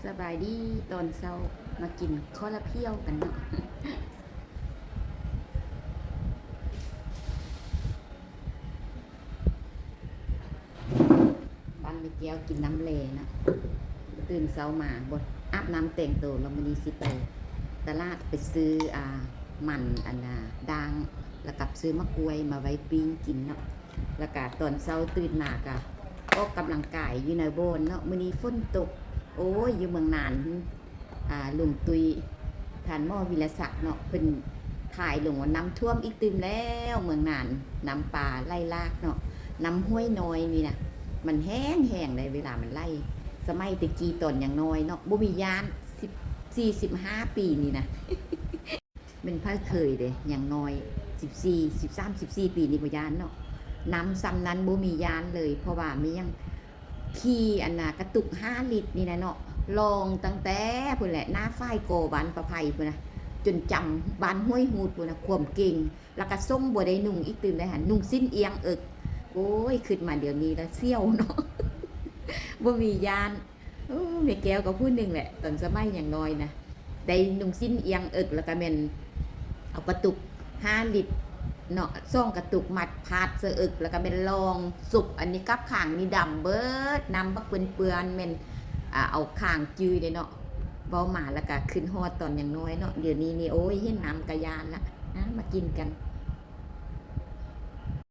ສະບາຍດີຕອນເຊົ້າ ມາກິນເຂົ້າລາພຽວກັນເນາະ. ບ້ານແມ່ແກ້ວກິນນ້ຳແລເນາະ. ຕື່ນເຊົ້າມາ ບໍ່ອາບນ້ຳແຕ່ງໂຕ ແລ້ວມື້ນີ້ຊິໄປຕະຫຼາດໄປຊື້ ອ່າ ມັນອັນນ່າ ດ່າງ ແລ້ວກັບຊື້ໝາກກ້ວຍມາໄວ້ປີ້ງກິນເນາະ. ແລ້ວກະຕອນເຊົ້າຕື່ນມາກະອອກກຳລັງກາຍຢູ່ໃນບ່ອນເນາະ. ມື້ນີ້ຝົນຕົກ ໂອ້ຍ ຢູ່ເມືອງນານ ອ່າ ລຸງຕຸ້ຍ ທ່ານໝໍວິລະສັກເນາະ ເພິ່ນຖ່າຍລົງວ່ານ້ຳຖ້ວມອີກຕື່ມແລ້ວເມືອງນານ ນ້ຳປາໄຫຼຫຼາກເນາະ. ນ້ຳຫ້ວຍນ້ອຍນີ້ນະ ມັນແຮງໆ ໃດ ເວລາມັນໄຫຼ. ສະໄໝແຕ່ກີ້ຕອນຍັງນ້ອຍເນາະ ບໍ່ມີຢ້ານ ສິບສີ່ ສິບຫ້າປີນີ້ນະ ແມ່ນໃຜເຄີຍເດ້ ຍັງນ້ອຍ ສິບສີ່ ສິບສາມ ສິບສີ່ປີນີ້ບໍ່ຢ້ານເນາະ. ນ້ຳຊ່ຳນັ້ນບໍ່ມີຢ້ານເລີຍ ເພາະວ່າມີຫຍັງ ຂີ່ອັນນ່າກະຕຸກຫ້າລິດນີ້ນະເນາະ ລ່ອງຕັ້ງແຕ່ພຸ້ນແຫຼະ ໜ້າຝາຍກໍບ້ານປະໄພພຸ້ນນະ ຈົນຈຳບ້ານຫ້ວຍຫູດພຸ້ນນະ ຄວາມເກັ່ງ. ແລ້ວກະສົ້ງບໍ່ໄດ້ນຸ່ງອີກຕື່ມໄດຫັ້ນ ນຸ່ງສິ້ນອຽງເອິກ. ໂອ້ຍ ຄິດມາດຽວນີ້ລະສຽວເນາະ ບໍ່ມີຢ້ານ. ໂອ້ ແມ່ແກ້ວກໍຜູ້ໜຶ່ງແຫຼະ ຕອນສະໄໝຍັງນ້ອຍນະ ໄດ້ນຸ່ງສິ້ນອຽງເອິກ ແລ້ວກະແມ່ນເອົາກະຕຸກຫ້າລິດເນາະ ສອງກະຕຸກມັດພາດໃສ່ເອິກ ແລ້ວກະແມ່ນລ່ອງສຸບ ອັນນີ້ກັບຂ້າງນີ້ດຳເບີດ ນ້ຳບັກເປື້ອນໆ ແມ່ນ ອ່າ ເອົາຂ້າງຈື່ເດ້ເນາະ. ເວົ້າມາແລ້ວກະຄິດຮອດຕອນຍັງນ້ອຍເນາະ ດຽວນີ້ນີ້ ໂອ້ຍ ເຫັນນ້ຳກະຢ້ານລະ. ອ່າ ມາກິນກັນ.